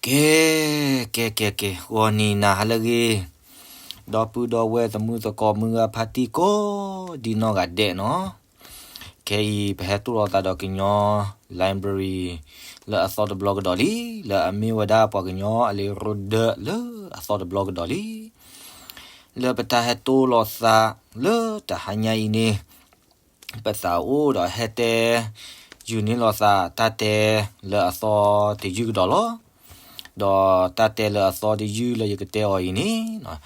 ကဲ, ကဲ ကဲ ကဲ, ဂီၤနံၤနၤဟါလၢအဂ့ၤ, ဒီပုၢ်ဒီဝဲၢ် သမုသကိး မုၢ်ဂၤဖါတံၢ်ကိးဒံနီၢ်ဂၤဒဲးနီၤ, ခဲအံၤ ပဟဲတိၢ်လိာ်သးဒီးကညီ library လၢအသီတဘျီကဒီးလံ, လၢအမ့ၢ်ဝဲဒၣ်ပှၤကညီအလံာ်ရိဒၢးလၢအသီတဘျီကဒီးလံ. လၢပတၢ်ဟဲတိၢ်လိာ်သးလၢတဟါညါအံၤန့ၣ် ပသးအိၣ်ဒီးဟဲတဲ ယုာ်န့ၢ်လိာ်သးတၢ်တဲလၢအသီတယုၢ်ကဒီးလီၤ. ဒီးတၢ်တဲလၢအသီတယုၢ်လၢယကတဲအီၤအံၤန့ၣ်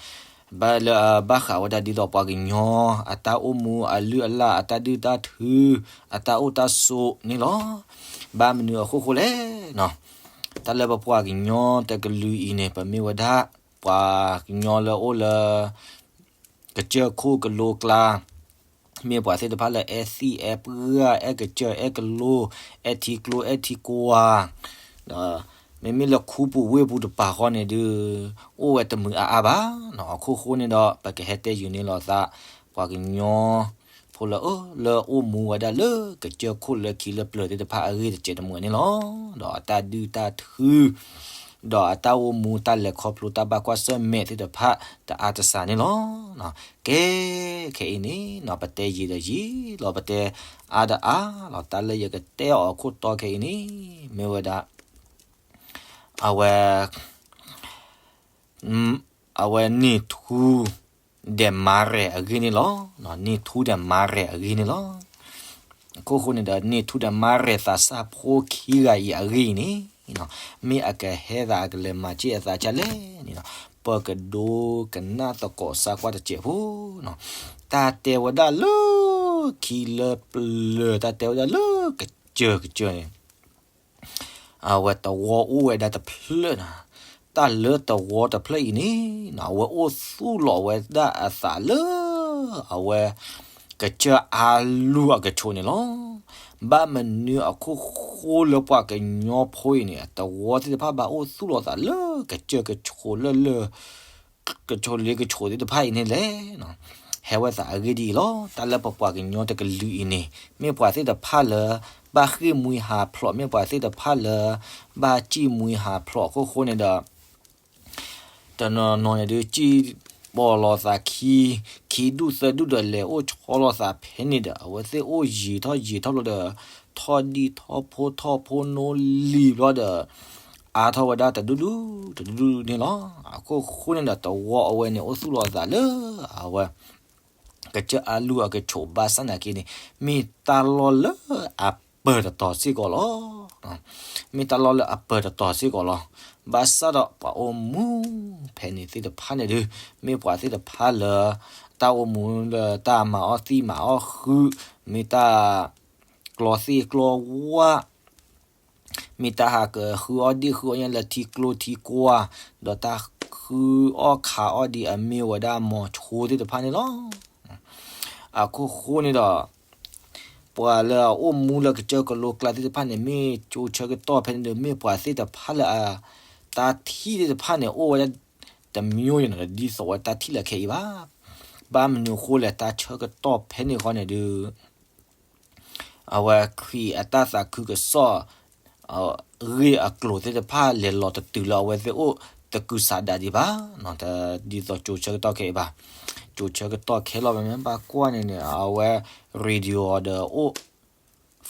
ဘၣ်လၢအဘၣ်ဃးဝဲဒၣ်ဒ်သိးပှၤကညီ အတၢ်အိၣ်မူအလုၢ်အလၢ် အတၢ်ဒုၣ်တၢ်ထု အတၢ်အိၣ်တၢ်ဆိးန့ၣ်လီၤ. ဘၣ်မနုၤအခိၣ်ဃိလဲၣ်, တၢ်လၢပပှၤကညီတကလုာ်အံၤန့ၣ် ပမ့ၢ်ဝဲဒၣ် ပှၤကညီလၢအိၣ်လၢ ကစၢၢ်ခိၣ်ကလိကျါ, မ့ၢ်ပှၤသ့ၣ်တဖၣ်လၢအဲၣ်သံၣ်အဲၣ်ပှၢ် အဲၣ်ကစၢၢ်အဲၣ်ကလိ အဲၣ်ထံကျိအဲၣ်ထံကွၢ်, ဒီးမ့မ့ၢ်လၢခူပူၤဝ့ၢ်ပူၤတပၤဃီန့ၣ်ဒုး အိၣ်ဝဲတမုာ်အါအါဘၣ်နီၤ. အခိၣ်ဃိန့ၣ်ဒီး ပကဟဲတဲယုာ်န့ၢ်လိာ်သး ပှၤကညီဖိလၢ လၢအိၣ်မူဝဲဒၣ်လၢကစၢၢ်ခိၣ်လၢခံလၢပျၢၤသ့ၣ်တဖၣ်အဂ့ၢ်တစဲးတမှဲၤန့ၣ်လီၤ. ဒီးအတၢ်ဒုၣ်တၢ်ထု ဒီးအတၢ်အိၣ်မူတၢ်လဲၤခီဖျိတၢ်ဘၣ်ကွၢ်ဆၢၣ်မဲာ်သ့ၣ်တဖၣ်တအါတစှၤန့ၣ်လီၤ. ကဲ, ခဲအံၤန့ၣ်နီၤ ပတဲယံာ်ဒီးယံာ်လီၤ ပတဲအါဒီးအါလီၤ. တၢ်လၢယကတဲအီၤအခိၣ်တီခဲအံၤန့ၣ် မ့ၢ်ဝဲဒၣ် အဝဲ အဝဲန့ၢ်ထူဒီးမၤရဲၣ်အဂ့ၢ်န့ၣ်လီၤ. န့ၢ်ထူဒီးမၤရဲၣ်အဂ့ၢ်န့ၣ်လီၤ. အခိၣ်ဃိန့ၣ်ဒီး န့ၢ်ထူဒီးမၤရဲၣ်သးစၢ်ဖိခံဂၤအံၤအဂ့ၢ်အံၤန့ၣ် မ့ၢ်အကဟဲသးအကလဲၤမၤစ့ၢ်အသးဒ်လဲၣ်န့ၣ် ပကဒိကနၣ်သကိးစၢ်ကွၢ်တစဲးဖိနီၤ. တၢ်တဲဝဲဒၣ်လၢခံလၢပျၢၤ တၢ်တဲဝဲဒၣ်လၢကစၢၢ်ကစၢၢ်န့ၣ် အဝဲသဝီအိၣ်ဝဲဒၣ်တဖျၢၣ်နီၤ. တၢ်လၢသဝီတဖျၢၣ်အံၤန့ၣ် အဝဲအိၣ်သူၣ်လီၤဝဲဒၣ်အသးလၢ အဝဲ ကစၢၢ်အါလူၢ်အကဆိးန့ၣ်လီၤ. ဘၣ်မနုၤအခိၣ်ဃိလၢပှၤကညီဖိအံၤန့ၣ် သဝီသ့ၣ်တဖၣ်ဘၣ်အိၣ်သူၣ်လီၤသးလၢကစၢၢ်ကဆိးလၢလၢ ကဆိးလ့ကဆိးသ့ၣ်တဖၣ်အံၤန့ၣ်လဲၣ်. ဟဲဝဲသးအဂ့ၢ်ဒ်အံၤလီၤ. တၢ်လၢပပှၤကညီတကလုာ်အံၤန့ၣ် မ့ၢ်ပှၤသ့ၣ်တဖၣ်လၢ ဘၣ်ဃ့ၢ်မှံဟးဖျိး မ့ၢ်ပှၤသ့ၣ်တဖၣ်လၢ ဘၣ်စံၣ်မှံဟးဖျိးအခိၣ်ဃိန့ၣ်ဒီး တနီၤနီၤန့ၣ်ဒုး စံၣ်ပိာ်လိာ်သးခံ ခံဒူၣ်သၢဒူၣ်ဒီး လဲၤအိၣ်ဆီလိာ်သးဖဲန့ၣ်ဒီး အဝဲသ့ၣ်အိၣ်ယံာ်ထီၣ်ယံာ်ထီၣ်ဘျီဒီး ထီၣ်ဒံၣ်ထီၣ်ဖိထီၣ်ဖိနိလံၤဘျီဒီး အါထီၣ်ဝဲဒၣ်တဒူၣ်ဒူၣ် တဒူၣ်ဒူၣ်န့ၣ်လီၤ. အခိၣ်ဃိန့ၣ်ဒီး သဝီအဝဲန့ၣ် အိၣ်သူၣ်လီၤသးလၢ အဝဲ ကစၢၢ်အါလူၢ်အကဆိးဘၣ်ဆၣ်နာ်က့န့ၣ် မ့ၢ်တၢ်လီၢ်လၢအပၢၤတတီၤစ့ၢ်ကီးလီၤ. မ့ၢ်တၢ်လီၢ်လၢအပၢၤတတီၤစ့ၢ်ကီးလီၤ. ဘၣ်ဆၣ်ဒီးပှၤအိၣ်မူဖဲန့ၣ်သ့ၣ်တဖၣ်န့ၣ်ဒုး မ့ၢ်ပှၤသ့ၣ်တဖၣ်လၢ တၢ်အိၣ်မူလၢတၢ်မၤအီၣ်သံၣ်မၤအီၣ်ဃုာ် မ့ၢ်တၢ် ကျီသ့ၣ်ကျီဝၣ် မ့ၢ်တၢ်ဟးကဃုအီၣ်ဒ့ၣ်ဃုအီၣ်ညၣ်လၢထံကျိထံကွၢ်, ဒီးတၢ်ဃုအီၣ်ခးအီၣ်ဒံးအမ့ၢ်ဝဲဒၣ်မိၤဆိသ့ၣ်တဖၣ်န့ၣ်လီၤ. အခိၣ်ဃိန့ၣ်ဒီး ပှၤလၢအအိၣ်မူလၢကစၢၢ်ကလိကျါသ့ၣ်တဖၣ်န့ၣ် မ့ၢ်ကၠိဆၢကတီၢ်ဖဲန့ၣ်ဒီး မ့ၢ်ပှၤသ့ၣ်တဖၣ်လၢအ တၢ်ထံၣ်သ့ၣ်တဖၣ်န့ၣ် အိၣ်ဝဲဒၣ်တမျိုးန့ၣ်ဒီး ဒ်သိးဝဲတၢ်ထံၣ်လၢခဲအံၤဘၣ်. ဘၣ်မနုၤအဃိလဲၣ် တၢ်ဆၢကတီၢ်ဖဲန့ၣ်ဃီန့ၣ်ဒုး အဝဲခရံာ်အတၢ်သးခုကစီၣ် ဂ့ၢ်အကျိၤသ့ၣ်တဖၣ် လဲၤလီၤတတုၤလၢအဝဲသ့ၣ်အိၣ်တကုၤဆးဒးဒံးဘၣ်, ဒ်သိးကၠိဆၢကတီၢ်ခဲအံၤဘၣ်. ကၠိဆၢကတီၢ်ခဲလီၤ ပမ့ၢ်ဘၣ်ကွၢ်န့ၣ်န့ၣ် အဝဲ radio အီၤဒီးအိၣ်,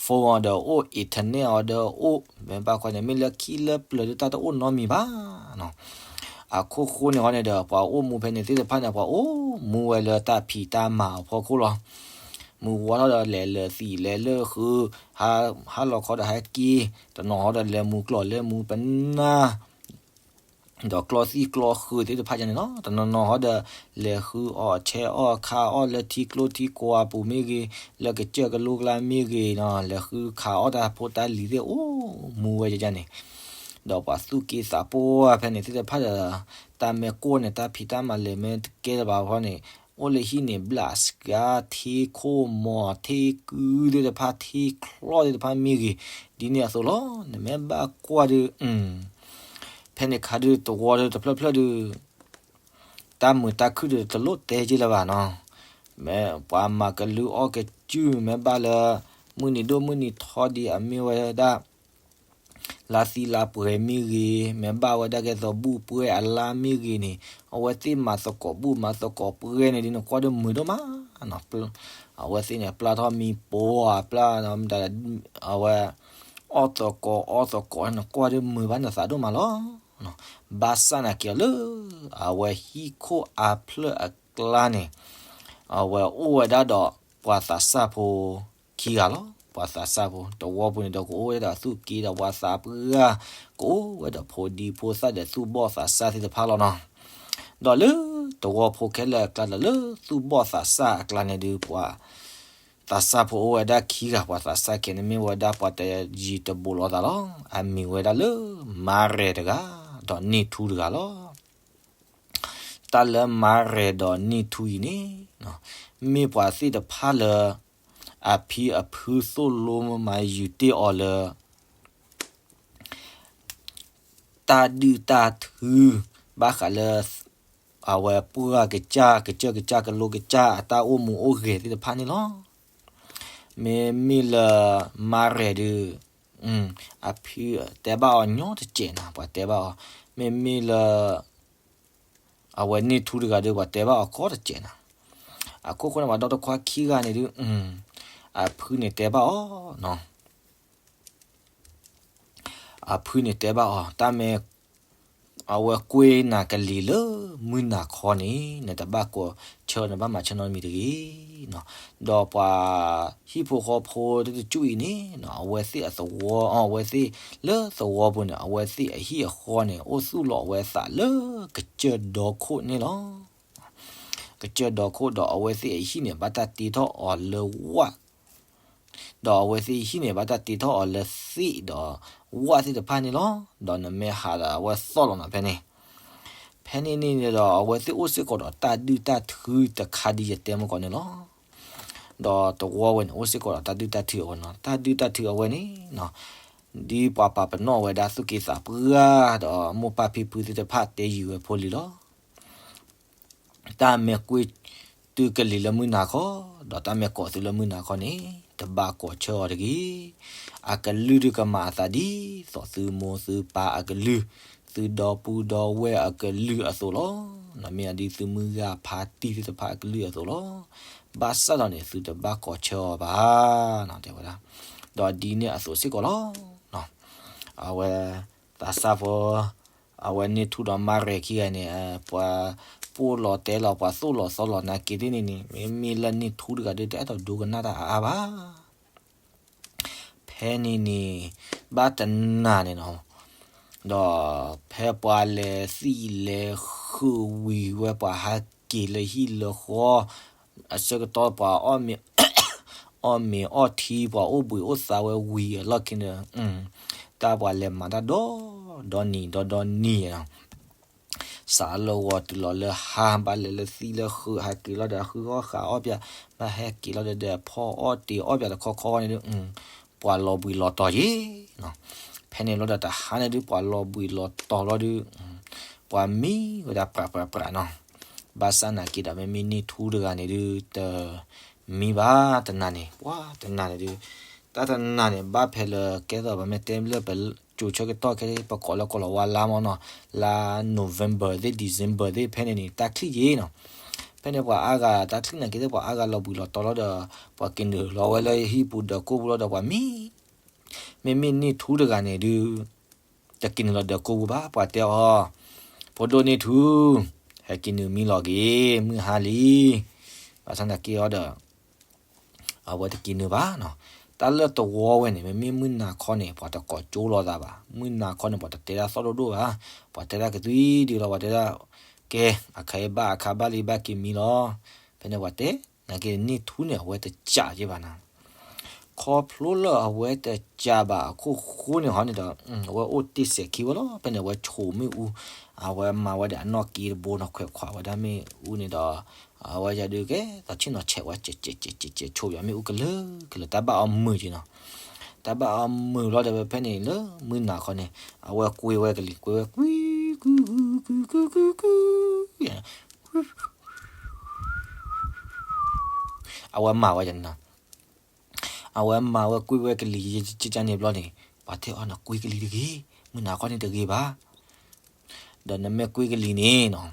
phone အီၤဒီးအိၣ်, internet အီၤဒီးအိၣ်, မ့ၢ်ဘၣ်ကွၢ်န့ၣ် မ့ၢ်လၢခံလၢပျၢၤဒုးတၢ်တအိၣ်နီတမံၤဘၣ်. အခိၣ်ဃိန့ၣ်ဃီန့ၣ်ဒီး ပှၤအိၣ်မူဖဲန့ၣ်သ့ၣ်တဖၣ်န့ၣ် ပှၤအိၣ်မူဝဲလၢတၢ်ဖံးတၢ်မၤအဖီခိၣ်လီၤ. မုၢ်ဝါထီၣ်ဒီးလဲၤလၢသံးလဲၤလၢဃု, ဟါလီၤခီဒီးဟဲက့ၤ, တနီၤဃီဒီးလဲၤမူကျီၢ်လဲၤမူပနၢ် ဒီးကျီသံၣ်ကျီဃုာ်သ့ၣ်တဖၣ်န့ၣ်လီၤ. တနီၤနီၤဃီဒီး လဲၤဃုအီၣ်ဆဲးအီၣ်ခးအီၣ်လၢထံကျိထံကွၢ်ပူၤမ့ၢ်ဂ့ၤ, လၢကစၢၢ်ကလိကျါမ့ၢ်ဂ့ၤနီၤ, လဲၤဃုခးအီၣ်တၢ်ဖိတၢ်လံၤသ့ၣ်အိၣ်မူဝဲယန့ၣ်, ဒီးပှၤသူၣ်က့သးပှၢ်ဖဲန့ၣ်သ့ၣ်တဖၣ်ဒီး တၢ်မ့ၢ်ကိၢ်န့ၣ် တၢ်ဖံးတၢ်မၤလဲၤမ့ၢ်တကဲလၢၤဘၣ်ဃီန့ၣ် အိၣ်လၢဟံၣ်န့ၣ် ဘျးစှၤ ထံခိၣ်မီၤ ထံကုသ့ၣ်တဖၣ် ထံချီၣ်သ့ၣ်တဖၣ်မ့ၢ်ဂ့ၤ, ဒ်န့ၣ်အသိးလီၤ. နမ့ၢ်ဘၣ်ကွၢ်ဒီး ဖဲန့ၣ်ခါဒုး သဝီဒီးတဖျၢၣ်ဖျၢၣ်ဒုး တၢ်မုာ်တၢ်ခုၣ်ဒီးတလိၣ်တဲက့ၤလၢၤဘၣ်နီၤ. မ့ၢ်ပှၤမၤကလုၢ်အီၣ်ကစုၢ် မ့ၢ်ဘၣ်လၢ မုၢ်နံၤဒိၣ်မုၢ်နံၤထီဒံး အမ့ၢ်ဝဲဒၣ် လါသံလါပှဲၤမ့ၢ်ဂ့ၤ, မ့ၢ်ဘၣ်ဝဲဒၣ်ကဲသိးဘူၣ်ပှဲၤအလါမ့ၢ်ဂ့ၤန့ၣ်, အဝဲသ့ၣ်မၤသကိးဘူၣ်မၤသကိးပှဲၤန့ၣ်ဒုး နကွၢ်ဒုးမုာ်ဒိၣ်မးနီၤ. အဝဲသ့ၣ်န့ၣ် ပျၢ်ထီၣ်မံပိၤဧါ, ပျၢ် အဝဲ အီၣ်သကိးအီသကိး နကွၢ်ဒုးမုာ်ဘၣ်နသးဒိၣ်မးလီၤ. ဘၣ်ဆၣ်နာ်က့ၤအီၤလၢ အဝဲဟံၣ်ခိၣ်အါဖျၢၣ်အကျါန့ၣ် အဝဲအိၣ်ဝဲဒၣ်ဒီးပှၤသးစၢ်ဖိခံဂၤလီၤ. ပှၤသးစၢ်ဖိ တဝီပူၤန့ၣ်ဒီး ကအိၣ်ဝဲဒၣ်ဒီးသူၣ်က့ဒီးပှၤသးပှၢ်, ကအိၣ်ဝဲဒီးဖိဒံဖိသၣ်ဒီးသူၣ်ဘီၣ်သးစၢ်သ့ၣ်တဖၣ်လီၤနီၤ. ဒီးလၢတဝီဖိခဲလၢာ်အကျါဒီး လၢသူၣ်ဘီၣ်သးစၢ်အကျါန့ၣ်ဒုး ပှၤသးစၢ်ဖိအိၣ်ဝဲဒၣ်ခံဂၤ, ပှၤသးစၢ်ခံဂၤန့ၣ်မ့ၢ်ဝဲဒၣ်ပှၤတယံၤတဘူးလိာ်သးလီၤ. အမံၤဝဲဒၣ်လၢ မၤရဲၣ်တဂၤ ဒီးနံၣ်ထူတဂၤလီၤ. တၢ်လၢမၤရဲၣ်ဒီးနံၣ်ထူအံၤန့ၣ် မ့ၢ်ပှၤသ့ၣ်တဖၣ်လၢ အဖံအဖုသိၣ်လိမၤယုာ်တ့ၢ်အီၤလၢ တၢ်ဒုၣ်တၢ်ထု ဘၣ်ဃးလၢ အဝဲပှၢ်ကစၢ် ကစၢၢ်ကစၢ် ကလိကစၢ် အတၢ်အိၣ်မူအိၣ်ဂဲၤသ့ၣ်တဖၣ်န့ၣ်လီၤ. မ့မ့ၢ်လၢ မၤရဲၣ်ဒုး အဖံတဲဘၣ်အီၤညီတစဲးနၤ, ပှၤတဲဘၣ်အီၤ, မ့မ့ၢ်လၢ အဝဲနံၣ်ထူတဂၤဒုး ပှၤတဲဘၣ်အီၤကီတစဲးနၤ. အခိၣ်ဃိန့ၣ် ပှၤဒီတခွါခံဂၤန့ၣ်ဒုး အဖုန့ၣ်တဲဘၣ်အီၤနီၤ. အဖုန့ၣ်တဲဘၣ်အီၤ, တၢ်မ့ၢ် အဝဲကွ့နၤကလံၤလၢမုၢ်နၤခီန့ၣ် နတဘၣ်ကိးဆၢ နဘၣ်မၤဆၢနီတမံၤတဂ့ၤနီၤ. ဒီးပှၤဟံၣ်ဖိဃီဖိတကၠူၣ်အံၤန့ၣ် အဝဲသ့ၣ်အသဝီ အဝဲသ့ၣ်လၢသဝီပူၤန့ၣ် အဝဲသ့ၣ်အဟံၣ်အဃီန့ၣ် အိၣ်သူၣ်လီၤအဝဲသးလၢကစၢၢ်ဒီခိၣ်န့ၣ်လီၤ. ကစၢၢ်ဒီခိၣ်ဒီး အဝဲသ့ၣ်အဟံၣ်န့ၣ် ဘၣ်တၢ်တ့ထီၣ်အီၤလၢဝၣ် ဒီးအဝဲသ့ၣ်ဟံၣ်န့ၣ် ဘၣ်တၢ်တ့ထီၣ်အီၤလၢသ့ၣ်ဒီး ဝၣ်သ့ၣ်တဖၣ်န့ၣ်လီၤ. ဒီးနမ့ၢ်ဟးဒီးအဝဲသီၣ်လီၤနီၤဖဲန့ၣ်, ဖဲန့ၣ်န့ၣ်ဒီး အဝဲသ့ၣ်အိၣ်စ့ၢ်ကီးဒီးတၢ်ဒုၣ်တၢ်ထုတခါဒ်ယတဲမုၢ်ကီၢ်န့ၣ်လီၤ. ဒီးတဝီဝဲန့ၣ် အိၣ်စ့ၢ်ကီးဒီးတၢ်ဒုၣ်တၢ်ထုအဝဲနီၤ, တၢ်ဒုၣ်တၢ်ထုအဝဲန့ၣ် ဒ်ပှၤပာ်ပနီၣ်ဝဲဒၣ်သူၣ်က့သးပှၢ်ဒီးမိၢ်ပၢ်ဖံဖုသ့ၣ်တဖၣ်တဲယုာ်ဝဲဖိလံၤလီၤ. တၢ်မ့ၢ်ကွ့သုကလံၤလၢမုၢ်နၤခီ, ဒီးတၢ်မ့ၢ်ကိးသုလၢမုၢ်နၤခီန့ၣ် တဘၣ်ကိးဆၢအီၤတဂ့ၤ. အကလုၢ်ဒုးကမၤအသးဒ်သိးသုမိၢ်သုပၢ်အကလုၢ်, သုဒီပုၢ်ဒီဝဲၢ်အကလုၢ်အသိးလီၤ. မ့ၢ်ဒ်သုမုၢ်ဂၤဖါတံၢ်သ့ၣ်တဖၣ်အကလုၢ်အသိးလီၤ. ဘၣ်ဆၣ်ဒီးန့ၣ် သုတဘၣ်ကိးဆၢအီၤဘၣ် တဲဝဲဒၣ်. ဒီးဒ်န့ၣ်အသိးစ့ၢ်ကီးလီၤ. အဝဲ သးစၢ်ဖိ အဝဲန့ၢ်ထူဒီးမၤရဲၣ်ခံဂၤန့ၣ် ပှၤပိၢ်လီၤတဲလီၤ ပှၤသိၣ်လီၤသီလီၤနာ်က့သ့ၣ်န့ၣ်န့ၣ် မ့မ့ၢ်လၢန့ၢ်ထူတဂၤဒီး တအဲၣ်ဒိးဒိကနၣ်တၢ်အါအါဘၣ်. ဖဲန့ၣ်န့ၣ် ဘၣ်တနၤန့ၣ်နီၤ, ဒီးဖဲပှၤလဲၤသံၣ်လဲၤဃုာ်ဝံၤဝဲ ပှၤဟးက့ၤလၢဟံၣ်လၢဃီ အဆၢကတီၢ်ပှၤ အီၣ်မ့ၤအီထံ ပှၤအိၣ်ဘှံးအိၣ်သါဝဲဝံၤအလီၢ်ခံန့ၣ် တၢ်ပှၤလဲၤမၤတၢ်ဒီ ဒီနံၤဒီဒီနံၤနီၤ, စးလၢဂီၤတုၤလီၤလၢဟါ ဘၣ်လဲၤလၢသံၣ်လၢဃုာ် ဟဲက့ၤလီၤဒီး ဃုအီၣ်ဃာ်အီၣ်ပၠး, ဘၣ်ဟဲက့ၤလီၤဒီး ဖီအီၣ်တ့ၤအီၣ်ပၠးတခီခီန့ၣ်ဒီး ပှၤလီၤဘှံးလီၤတီၤယ့ၤနီၤ. ဖဲန့ၣ်လီၤဒီး တဟါန့ၣ်ဒုး ပှၤလီၤဘှံးလီၤတီၤလီၤဒုး ပှၤမံဝဲဒၣ်ပြးပြးပြးနီၤ. ဘၣ်ဆၣ်နာ်က့ဒီး မ့မ့ၢ်န့ၢ်ထူတဂၤန့ၣ်ဒုး တမံဘၣ် တနၤန့ၣ် ပှၤတနၤန့ၣ်ဒုး တၢ်တနၤန့ၣ် ဘၣ်ဖဲလၢ ကဲသိးပမ့ၢ်တဲလၢပစိၤဆၢကတီၢ်ခဲအံၤ ပကိးလၢကိးလီၤဝါလါမ့ၢ်နီၤ, လါ November သ့ၣ် December သ့ၣ် ဖဲန့ၣ်န့ၣ် တၢ်ချံၣ်ယ့ၤနီၤ. ဖဲန့ၣ်ပှၤအါဂၤ တၢ်ချံၣ်နာ်က့သ့ၣ် ပှၤအါဂၤလီၤဘှံးလီၤတီၤလီၤဒီး ပှၤက့ၤနုာ်လီၤဝဲလၢဟံၣ်ပူၤဒီးကိၢ်ပူၤလီၤဒီး ပှၤမံ မ့မ့ၢ်န့ၢ်ထူတဂၤန့ၣ်ဒုး တက့ၤနုာ်လီၤဒီးကိၢ်ပူၤဘၣ်. ပှၤတဲအီၤ ဖိဒိၣ်န့ၢ်ထူ ဟဲက့ၤနုာ်မံလီၤက့ၤ မုၢ်ဟါလံ. ဘၣ်ဆၣ်သနာ်က့အီၤဒီး အဝဲတက့ၤနုာ်ဘၣ်နီၤ. တၢ်လၢတဝီဝဲန့ၣ် မ့မ့ၢ်မုၢ်နၤခီန့ၣ် ပှၤတကိးကၠိလိာ်သးဘၣ်. မုၢ်နၤခီန့ၣ် ပှၤတတဲတၢ်သီၣ်ဒိၣ်ဒိၣ်ဘၣ်. ပှၤတဲတၢ်ကသွံဒံးလီၤ. ပှၤတဲဒၣ် ကဲ အခါအံၤဘၣ်အခါဘၣ်လံ ဘၣ်က့ၤမံလီၤ. ဖဲန့ၣ်ပှၤတဲ နာ်က့န့ၢ်ထူန့ၣ် အဝဲတစံးက့ဘၣ်နၤ. ခီဖျိလၢအဝဲတစံးဘၣ်အခိၣ်ဃိန့ၣ်ဟီန့ၣ်ဒီး အဝဲအိၣ်တ့ၢ်စဲးခံဝဲလီၤ. ဖဲန့ၣ် အဝဲဆိးမ့ၣ်အူ, အဝဲမၤဝဲဒီးအနီၢ်က့တဘိနီၤ ခွဲးခွးဝဲဒၣ်မ့ၣ်အူန့ၣ်ဒီး အဝဲယၤဒုးကဲ သးဆ့ၣ်နီၤဆဲးဝဲ စဲးစဲးစဲးစဲးဆိးယၤမ့ၣ်အူကလုာ်ကလုာ် တၢ်ဘၣ်အီၤမုာ်က့နီၤ. တၢ်ဘၣ်အီၤမုာ်လီၤဒီး ဖဲန့ၣ်လၢမုၢ်နၤခီန့ၣ် အဝဲကွ့ဝဲကလံၤ ကွ့ဝဲကွံ ကွံ ကွံ ကွံ ကွံ ကွံ အဝဲမၤဝဲန့ၣ်နီၤ. အဝဲမၤဝဲကွံာ်ဝဲကလံၤယကန့ၣ်ဘျီန့ၣ် ပှၤတဲအီၤ နကွ့ကလံၤတဂ့ၤ, မုၢ်နၤခီန့ၣ်တဂ့ၤဘၣ်. ဒီးနမ့ၢ်ကွ့ကလံၤန့ၣ်နီၤ,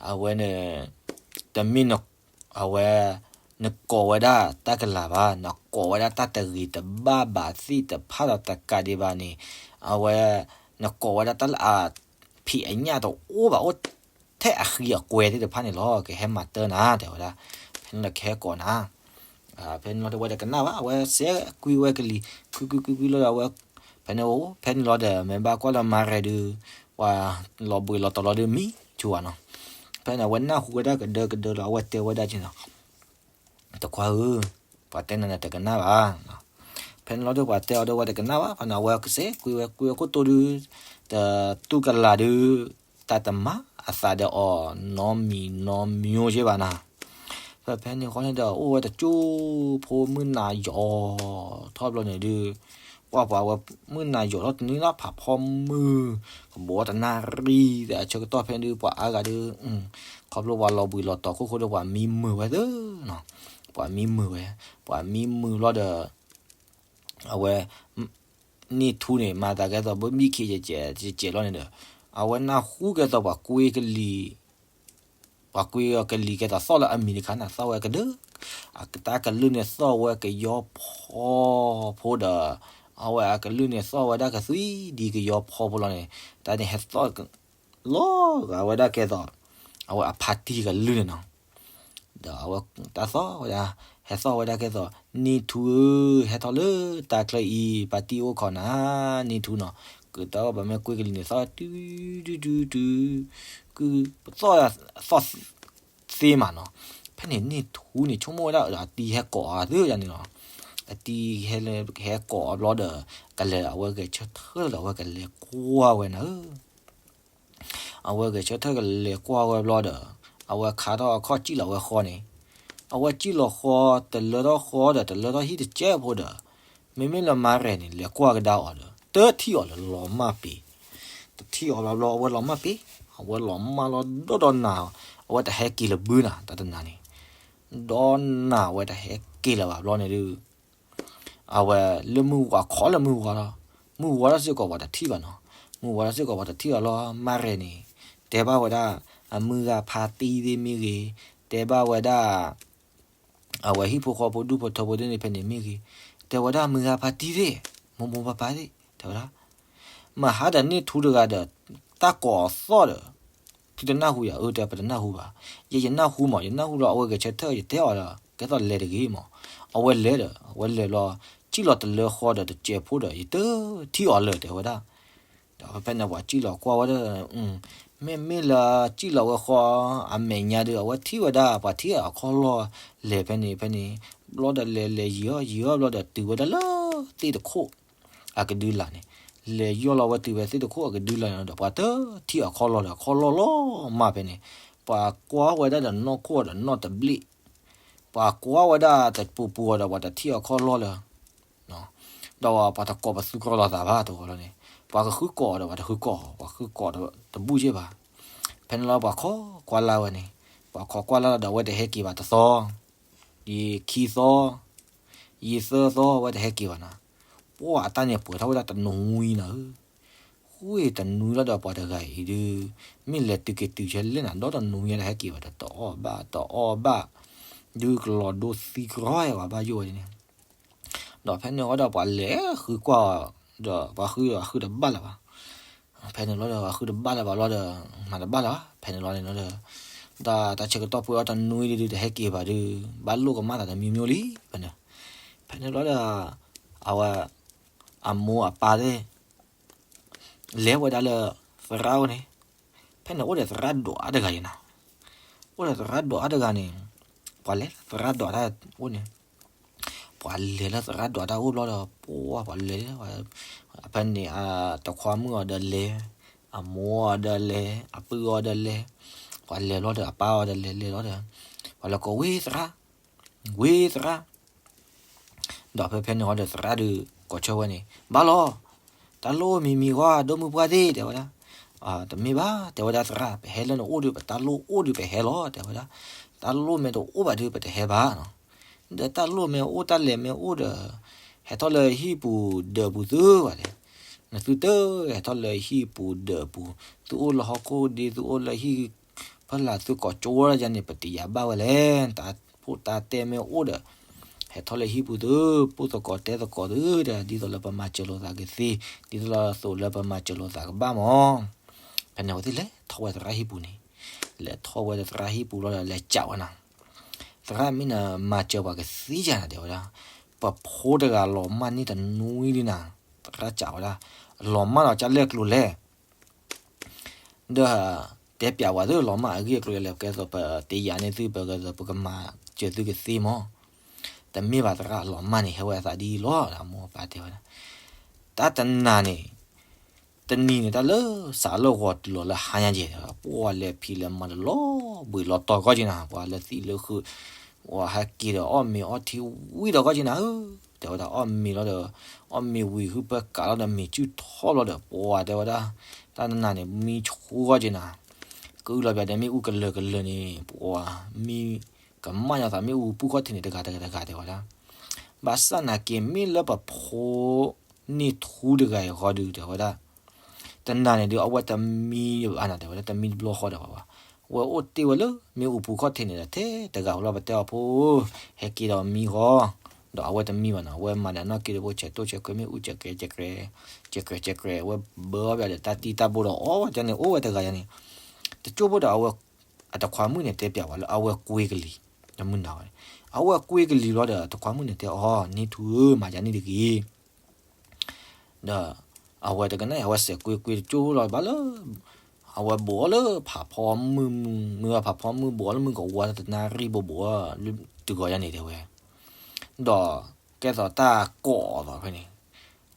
အဝဲန့ၣ် တမ့ၢ်န အဝဲ နကိးဝဲဒၣ်တၢ်ကလၤဘၣ်, နကိးဝဲဒၣ်တၢ်တဂ့ၤတဘၣ်ဘၣ်သ့ၣ်တဖၣ်ဒီးတကးဒံးဘၣ်န့ၣ်, အဝဲ နကိးဝဲဒၣ်တၢ်လၢအ ဖံးအညၣ်တအိၣ်ဘၣ်အိၣ်ထဲအဃံအကွဲသ့ၣ်တဖၣ်န့ၣ်လီၤ. ကဟဲမၤတၢ်နၤ တဲဝဲဒၣ်, ဖဲန့ၣ်လီၤကဟဲကိးနၤ ဖဲန့ၣ်လီၤဒီးဝဲတကနၣ်ဘၣ်, အဝဲစဲးကွံဝဲကလံၤ, ကွံကွံကွံကွံလီၤဒီးအဝဲ, ဖဲန့ၣ်အိၣ် ဖဲန့ၣ်လီၤဒီး မ့ၢ်ဘၣ်ကွၢ်လၢမၤရဲၣ်ဒုး, ပှၤလီၤဘှံးလီၤတီၤလီၤဒုးမံဆိဧါနီၤ. ဖဲန့ၣ် အဝဲနၢ်ဟူဝဲဒၣ်ကဒၢကဒၢလီၤ အဝဲတဲဝဲဒၣ်က့နီၤ, တခွါဧၢ, ပှၤတဲနၤန့ၣ်တကနၣ်ဘၣ်. ဖဲန့ၣ်လီၤဒီးပှၤတဲအီၤဒီးဝဲတကနၣ်ဘၣ်, ဖဲန့ၣ် အဝဲကစဲးကွံဝဲ ကွံဝဲခိၣ်တိဒုး, တတူၢ်ကလၤဒုး, တၢ်တမၤအသးဒီးအီၤ နီတမံၤနီတမံၤဘၣ်နၤ. ဖဲဖဲန့ၣ်ဃီန့ၣ်ဒီး အိၣ်ဝဲတကၠိဖိ မုၢ်နၤယိာ်ထီၣ်ဘျီန့ၣ်ဒုး, ပှၤပှၤဝဲ မုၢ်နၤယိာ်ထီၣ်တနံၤလီၤ ဖးဖီမုၢ်, ကဘီတနၣ်ရံၣ်သး ဆၢကတီၢ်ဖဲန့ၣ်ဒုး ပှၤအါဂၤဒုး, ခီဖျိပှၤလီၤဘှံးလီၤတီၤခိၣ်ဃိဒီး ပှၤမံမုာ်ဝဲသ့နီၤ, ပှၤမံမုာ်ဝဲ, ပှၤမံမုာ်ဘျီဒီး အဝဲ န့ၢ်ထူန့ၣ် မၤသးကဲသိး ဘၣ်ဘံၣ်ခ့ကဲးကဲးကဲးလီၤန့ၣ်ဒီး, အဝဲနၢ်ဟူကဲသိးပှၤကွ့ကလံၤ, ပှၤကွ့ကလံၤကဲသိးသီၣ်လၢအမံၤတခါန့ၣ် သီၣ်ဝဲကဒၢ, အတၢ်ကလုၢ်န့ၣ်သီၣ်ဝဲကယီဖီဖိဒီး, အဝဲအကလုၢ်န့ၣ်သီၣ်ဝဲဒၣ်ကသွံဒံကယီဖီဖိလီၤန့ၣ်, တၢ်န့ၣ်ဟဲသီၣ် လီၤဂာ်ဝဲဒၣ်ကဲသိး အဝဲအဖါတံၢ်ကလုၢ်န့ၣ်နီၤ. ဒီးအဝဲတၢ်သီၣ်ဝဲဒၣ်, ဟဲသီၣ်ဝဲဒၣ်ကဲသိး, န့ၢ်ထူဧၢ, ဟဲထီၣ်လၢတၢ်ချၢအံၤ ပၢ်တံၢ်အိၣ်ခိးနၤ, န့ၢ်ထူနီၤ. ကတၢၢ်ဘၣ်မ့ၢ်ကွ့ကလံၤန့ၣ် သီၣ်တုၤတုၤတုၤတုၤ, ကသီၣ်သီၣ်သ့မးနီၤ. ဖဲန့ၣ်န့ၢ်ထူန့ၣ် ဆိကမိၣ်ဝဲဒၣ်ဒီး အတံၢ်ဟဲကိးအီၤသ့ယၤန့ၣ်လီၤ. အတံၢ်ဟဲလၢဟဲကိးအီၤဘျီဒီး ကလဲၤအဝဲဂဲၤဆၢထၢၣ်ဒီး အဝဲကလဲၤကွၢ်ဝဲနၤဧၢ. အဝဲဂဲၤဆၢထၢၣ်ကလဲၤကွၢ်ဝဲဘျီဒီး, အဝဲခါထီၣ်အခီၣ်စံၣ်လီၤဝဲဃီန့ၣ်, အဝဲစံၣ်လီၤဃီတလၢထီၣ်ဃီဒီး တလၢထီၣ်ဟံၣ်တစဲးဖိဒီး, မ့မ့ၢ်လၢမၤရဲၣ်န့ၣ် လဲၤကွၢ်ကဒါအီၤဒီး တထံၣ်အီၤလၢၤလီၤမၢ်ပ့ၤ, တထံၣ်အီၤဘျီဘျီ အဝဲလီၤမၢ်ပ့ၤ, အဝဲလီၤမၢ်လီၤဒီးဒီးနၤ, အဝဲတဟဲက့ၤလၢၤဘၣ်နၤ တၢ်တနၤန့ၣ်, ဒီးနၤအဝဲတဟဲက့ၤလၢၤဘၣ်ဘျီန့ၣ်ဒုး အဝဲလၢမုၢ်ဝါခီလၢမုၢ်ဝါဒီး, မုၢ်ဝါဒီးစ့ၢ်ကီးပှၤတထံၣ်ဘၣ်နီၤ, မုၢ်ဝါဒီးစ့ၢ်ကီးပှၤတထံၣ်ဘၣ်လီၤ. မၤရဲၣ်န့ၣ် တဲဘၣ်ဝဲဒၣ် အမုၢ်ဂၤဖါတံၢ်သ့ၣ်မ့ၢ်ဂ့ၤ, တဲဘၣ်ဝဲဒၣ် အဝဲဟံၣ်ဖိဃီဖိဒူၣ်ဖိထၢဖိသ့ၣ်န့ၣ်ဖဲန့ၣ်မ့ၢ်ဂ့ၤ, တဲဝဲဒၣ်မုၢ်ဂၤဖါတံၢ်သ့ၣ်, မိၢ်မိၢ်ပၢ်ပၢ်သ့ၣ် တဲဝဲဒၣ် မဟါဒီးန့ၢ်ထူတဂၤဒီး တၢ်ကိးအသီၣ်ဒီး သုတနၢ်ဟူယၤဧါ, တဲပတနၢ်ဟူဘၣ်. ယဲယနၢ်ဟူမး, ယနၢ်ဟူလီၤ အဝဲဂဲၤဆၢထၢၣ် ယတဲအီၤဒီး ကဲသိးလဲၤတဂ့ၤမး. အဝဲလဲၤဒီး အဝဲလဲၤလီၤ စံၣ်လီၤတလၢဃီဒီးတစဲးဖိဒီး ယတထံၣ်အီၤလၢၤ တဲဝဲဒၣ်. ဒီးဖဲန့ၣ်ပှၤစံၣ်လီၤကွၢ်ဝဲဒီး မ့မ့ၢ်လၢစံၣ်လီၤဝဲဃီ အမဲာ်ညါဒီး အဝဲထံၣ်ဝဲဒၣ် ပှၤထံၣ်အခီၣ်လီၢ် လဲၤဖဲန့ၣ်ဖဲန့ၣ်, ဘျီဒီးလဲၤလဲၤယံာ်အီၣ်ယံာ်အီၣ်ဘျီဒီး တုၤဝဲဒၣ်လၢသ့ၣ်တခိၣ် အကဒုလာ်န့ၣ်, လဲၤယီၢ်လီၤဝဲတုၤဝဲသ့ၣ်တခိၣ်အကဒုလာ်န့ၣ်ဒီး ပှၤတထံၣ်အခီၣ်လီၢ်ဒီး အခီၣ်လီၢ်လီၤမၢ်ဖဲန့ၣ်, ပှၤကွၢ်ဝဲဒၣ်ဒီးနီၢ်ခိၣ်ဒီးနီၢ်တဘျ့ၣ်, ပှၤကွၢ်ဝဲဒၣ်တပူၤပူၤအီၤဒီး ပှၤတထံၣ်အခီၣ်လီၢ်လၢၤ ဒီးပှၤတကိးပသူကြီလိာ်သးဘၣ်တဂီၤလီၤန့ၣ်, ပှၤကဃုကိးဒီးပှၤတဃုကိး, ပှၤဃုကိးဒီးတဘူၣ်ယဲၢ်ဘၣ်. ဖဲန့ၣ်လီၤပှၤခိးကွၢ်လၢ်ဝဲန့ၣ်, ပှၤခိးကွၢ်လၢ်လီၤဒီး အဝဲတဟဲက့ၤဘၣ်တသီ, ယံာ်ခံသီ, ယံာ်သၢသီ အဝဲတဟဲက့ၤဘၣ်နၤ, ပှၤအတၢ်န့ၣ်ပှဲၤထီၣ်ဝဲဒၣ်တနွံနၤဧၢ, ဃုတနွံလီၤဒီးပှၤတဂၤအံၤဒုး, မ့ၢ်လဲၤတုၤက့ၤတုၤဆဲလဲၣ်နၤ ဒီတနွံညါတဟဲက့ၤဘၣ်ဒီး တအီၣ်ဘၣ်တအီၣ်ဘၣ်, ဒုးကလီၤဒိသံကြီဝဲဘၣ်ယိၣ်ဝဲန့ၣ် ဒီးဖဲန့ၣ်ဃီဒီးပှၤလဲၤဃုကွၢ်အီၤ, ဒီးပှၤဃုဒီးအဃုတဘၣ်လၢၤဘၣ်. ဖဲန့ၣ်လီၤဒီးအဃုတဘၣ်လၢၤဘၣ်လီၤဒီး, မၤတဘၣ်လၢၤဘၣ် ဖဲန့ၣ်လီၤန့ၣ်လီၤဒီး, ဒီးတၢ်ဆၢကတီၢ်ပှဲၤအီၤတနွံဒုးတဟဲက့ၤဘၣ်ဒုး, ဘၣ်လိၣ်ကမၣ်သးတမံၤမံၤလံ ဖဲန့ၣ်, ဖဲန့ၣ်လီၤဒီး, အဝဲ, အမိၢ်အပၢ်သ့ၣ် လဲၤဝဲဒၣ်လၢသရၣ်အိၣ်န့ၣ်, ဖဲန့ၣ်အိၣ်ဒီးသရၣ်ဒိးအါတဂၤယဲနၤ, အိၣ်ဒီးသရၣ်ဒိးအါတဂၤန့ၣ်, ပှၤလဲၤလၢသရၣ်ဒိးတၢ်အိၣ်န့ၣ်, ပှၤလဲၤလၢသရၣ်ဒိးတၢ်အိၣ်ဘျီဒီး ပှၤလဲၤ, ဖဲန့ၣ်အတခွါမုၣ်အီၤဒီးလဲၤ, အမိၢ်အီၤဒီးလဲၤ, အပုၢ်အီၤဒီးလဲၤ, ပှၤလဲၤဘျီဒီးအပၢ်အီၤဒီးလဲၤလဲၤလီၤဒီး, ပှၤလဲၤကိးဝဲသရၣ် ဝဲသရၣ်, ဒီးဖဲဖဲန့ၣ်ဃီဒီးသရၣ်ဒုးကိးဆၢဝဲန့ၣ် ဘၣ်လီၤ, တၢ်လိၣ်မံၤမံၤဃီ ဒိၣ်မုၢ်ပှၢ်သ့ၣ် တဲဝဲဒၣ်, တမ့ၢ်ဘၣ် တဲဝဲဒၣ်သရၣ် ပဟဲလၢနအိၣ်ဒီး ပတၢ်လိၣ်အိၣ်ဒီးပဟဲလီၤ တဲဝဲဒၣ်, တၢ်လိၣ်မ့ၢ်တအိၣ်ဘၣ်ဒီး ပတဟဲဘၣ်နီၤ, ဒီးတၢ်လိၣ်မ့ၢ်အိၣ်တၢ်လဲၤမ့ၢ်အိၣ်ဒီး, ဟဲထီၣ်လၢဟံၣ်ပူၤဒၢးပူၤသုဝဲလဲၣ်, နသုတဟဲထီၣ်လၢဟံၣ်ပူၤဒၢးပူၤ, သုအိၣ်လၢဟီၣ်ခိၣ်ဒ့ သုအိၣ်လၢဟံၣ်ဖီလာ် သုကိးကၠိဝဲဒၣ်ယၤန့ၣ် ပတယာ်ဘၣ်ဝဲလဲၣ်. တၢ်ဖိတၢ်တဲမ့ၢ်အိၣ်ဒီး ဟဲထီၣ်လၢဟံၣ်ပူၤသု, ပိၢ်သကိးတဲသကိးသုဒီး ဒ်သိးလၢပမၤစၢၤလိာ်သးကသ့, ဒ်သိးလၢသိးလၢပမၤစၢၤလိာ်သးကဘၣ်မၢ်. ဖဲန့ၣ်အဝဲသ့ၣ်လဲၤထီၣ်ဝဲသရၣ်ဟံၣ်ပူၤန့ၣ်, လဲၤထီၣ်ဝဲသရၣ်ဟံၣ်ပူၤလီၤဒီး လဲၤစံးဝဲနၤ, သရၣ်မ့ၢ်နမၤစၢၤပှၤကသ့ယၤနၤ တဲဝဲဒၣ်, ပဖိတဂၤလီၤမၢ်န့ၢ်တနွံဒုနၤ, သရၣ်စံးဝဲဒၣ်, လီၤမၢ်လီၤကၢ်လဲၣ်ကျိၤလဲၣ် ဒီး တဲပျးဝဲသုလီၤမၢ်အဂ့ၢ်အကျိၤလဲၣ် ကဲသိးပတယာ်န့ၢ်သု ပက, ပကမၤစၢၤသုကသ့မၢ်. တမ့ၢ်ဘၣ်သရၣ်လီၤမၢ်န့ၣ် ဟဲဝဲအသးဒ်အံၤလီၤ အမိၢ်အပၢ်တဲဝဲဒၣ်. တၢ်တနၤန့ၣ်, တနံၤန့ၣ် တၢ်လၢစးလၢဂီၤတုၤလီၤလၢဟါညါကဲ, ပှၤလဲၤဖံးလဲၤမၤဒီးလီၤဘှံးလီၤတီၤကီၢ်က့နၤ, ပှၤလၢသံၣ်လၢဃုာ်, ပှၤဟဲက့ၤဒီးအီၣ်မ့ၤအီထံဝံၤဒီးကီၢ်က့နၤဧၢ, တဲဝဲဒၣ်အီၣ်မ့ၤလီၤဒီး, အီၣ်မ့ၤဝံၤဟုပၢကးလီၤဒီး မ့ၤစုၣ်ထီၣ်လီၤဒီး ပှၤတဲဝဲဒၣ်, တၢ်နနၤန့ၣ် မံဆိကီၢ်က့နၤ, ကအုၣ်လီၤပျးဒီးမ့ၣ်အူကလၢၤကလၢၤန့ၣ် ပှၤမံကမၣ်ညီသး မ့ၣ်အူပူၤခီၣ်ထံးန့ၣ်တဂၤတဂၤတဂၤတဲဝဲဒၣ်. ဘၣ်ဆၣ်နာ်က့မ့ၢ်လၢပဖိ န့ၢ်ထူတဂၤအံၤဃီဒုး တဲဝဲဒၣ်, တနၤန့ၣ်ဒုး အဝဲတမံဘၣ်နၤ တဲဝဲဒၣ်, တမံတဘျီဃီဒီးဘၣ်ဘၣ်. အဝဲအိၣ်တ့ၢ်ဝဲလၢမ့ၣ်အူပူၤခီၣ်ထံးန့ၣ်ဒီး ထဲတဂၤဧိၤလီၤ ပတဲအီၤဖိ, ဟဲက့ၤဒီးမံဃီ, ဒီးအဝဲတမံဘၣ်နၤ, အဝဲမၤဒီးနီၢ်က့ဒီးဖိဆဲးတိၢ်ဆဲးခွဲးမ့ၣ်အူ ကဲးကဲးကဲးကဲး, ကဲးကဲးကဲးကဲး အဝဲဘၢအီၣ်ဘၣ်ဒီးတၢ်တံၢ်တၢ်ဘိဒီးအီၣ်ဝဲန့ၣ် အိၣ်ဝဲတဂၤယၤန့ၣ်, တကၠိၢ်ဖိဒီးအဝဲ အတခွါမုၣ်န့ၣ် တဲပျးဝဲလၢအဝဲကွ့ကလံၤ, တမုၢ်နၤဝဲ, အဝဲကွ့ကလံၤလီၤဒီး အတခွါမုၣ်န့ၣ်တဲအီၤ, န့ၢ်ထူဧၢ မၤယၤန့ၣ်တဂ့ၤ, ဒီးအဝဲတကနၣ်အံၤ အဝဲစဲးကွ့ကွ့တကၠိၢ်ဖိလီၤဘၣ်လၢ အဝဲဘိးအီၤလၢဖးဖီမုၢ်, မုၢ်ဖးဖီမုၢ် ဘိးအီၤလၢမုၢ်ကဝါတနၣ်ရံၣ်ဘိးဘိးအီၤလၢတုၤဂီၤယၤန့ၣ်တဲဝဲ, ဒီးကဲသိးတၢ်ကိးအီၤသိးဖဲန့ၣ်,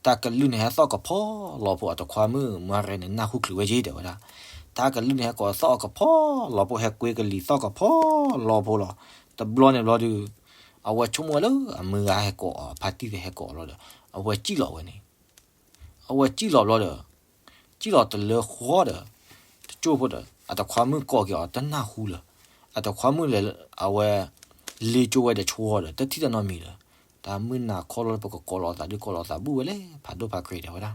တၢ်ကလုၢ်န့ၣ်ဟဲသီၣ်ကဖီလီၤဖိ အတခွါမုၣ် မုၢ်ရဲန့ၣ် နၢ်ဟူချုးဝဲက့ တဲဝဲဒၣ်, တၢ်ကလုၢ်န့ၣ်ဟဲကိးသီၣ်အီၤကဖီလီၤဖိ ဟဲကွ့ကလံၤသီၣ်ကဖီလီၤဖိလီၤ. တဘျီန့ၣ်ဘျီဒုး အဝဲဆိကမိၣ်ဝဲလၢအမုၢ်ဂၤဟဲကိးအီၤ ဖါတံၢ်သ့ၣ်ဟဲကိးအီၤလီၤဒီး အဝဲစံၣ်လီၤဝဲန့ၣ် အဝဲစံၣ်လီၤဘျီဒီး စံၣ်လီၤတလၢဃီဒီး တကၠိၢ်ဖိဒီး အတခွါမုၣ်ကိးက့ၤအီၤတနၢ်ဟူလၢၤ, အတခွါမုၣ်လဲၤ အဝဲ လ့ကၠိဝဲဒီးဆိဃီဒီး တထံၣ်တၢ်နီတမံၤလၢၤ, တၢ်မုၢ်နၤခီလီၤလၢပကကိးလီၤသးဒုးကိးလီၤသးဘူၣ်ဝဲလဲၣ် ဖးဒိၣ်ဖးကြဲးတဲဝဲဒၣ်,